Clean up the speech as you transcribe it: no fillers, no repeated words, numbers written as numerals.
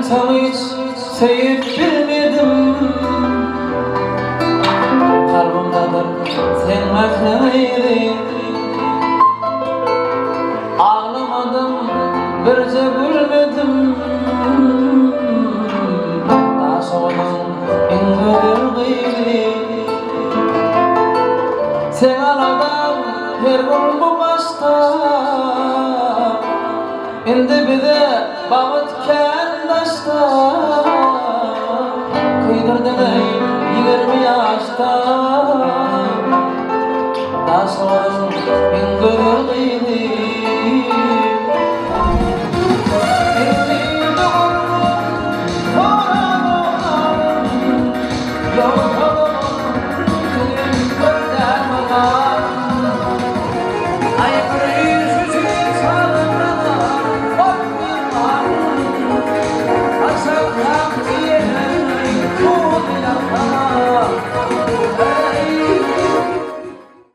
Ölensoň hiç söýüp bilmedim. Kalbymdadyr seň mähriň yzy. Aglamadym, birje gülmedim. Daşoguzyň iň gözel gyzy. Seň aladaň her gün bu başda. Indi bize bagt kän daşda. Köýdürdiň-eý 20 ýaşda. Daşoguzyň iň gözel.